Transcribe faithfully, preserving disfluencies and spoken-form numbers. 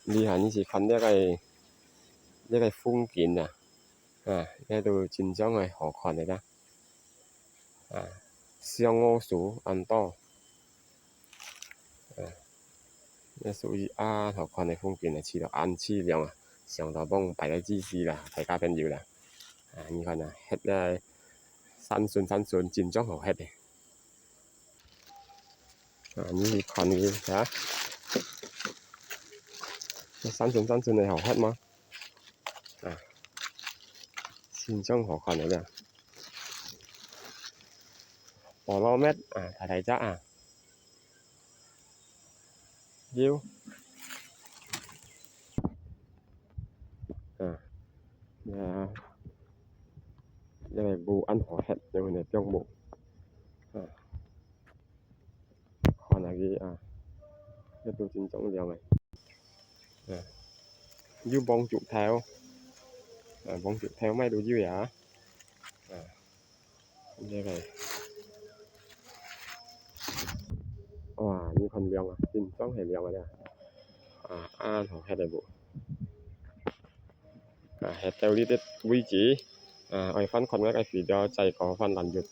你看，你去看這个，這个風景啊，啊，這都真正个好看个啦。啊，相互樹恁多，啊，這屬於恁好看个風景啊，去到恁淒涼啊，想到講擺个姿勢啦，大家朋友啦，啊，你看啊，歇个山脣山脣，真正好歇个。 啊，你去看佢啊，這山脣山脣个好歇嘛？啊，真正好看个啦。婆羅蜜啊，大大隻啊，有。啊，啊，這个無恁好歇，因為呢，中無。啊。 看下佢啊，這都真正靚个。啊，有黃竹頭，啊，黃竹頭乜都有呀。啊，這个，哇，你看靚啊，真正係靚个啦。啊，恁好歇个無？啊，歇到這个位置，啊，愛翻看𠊎个video，再過翻lanjut。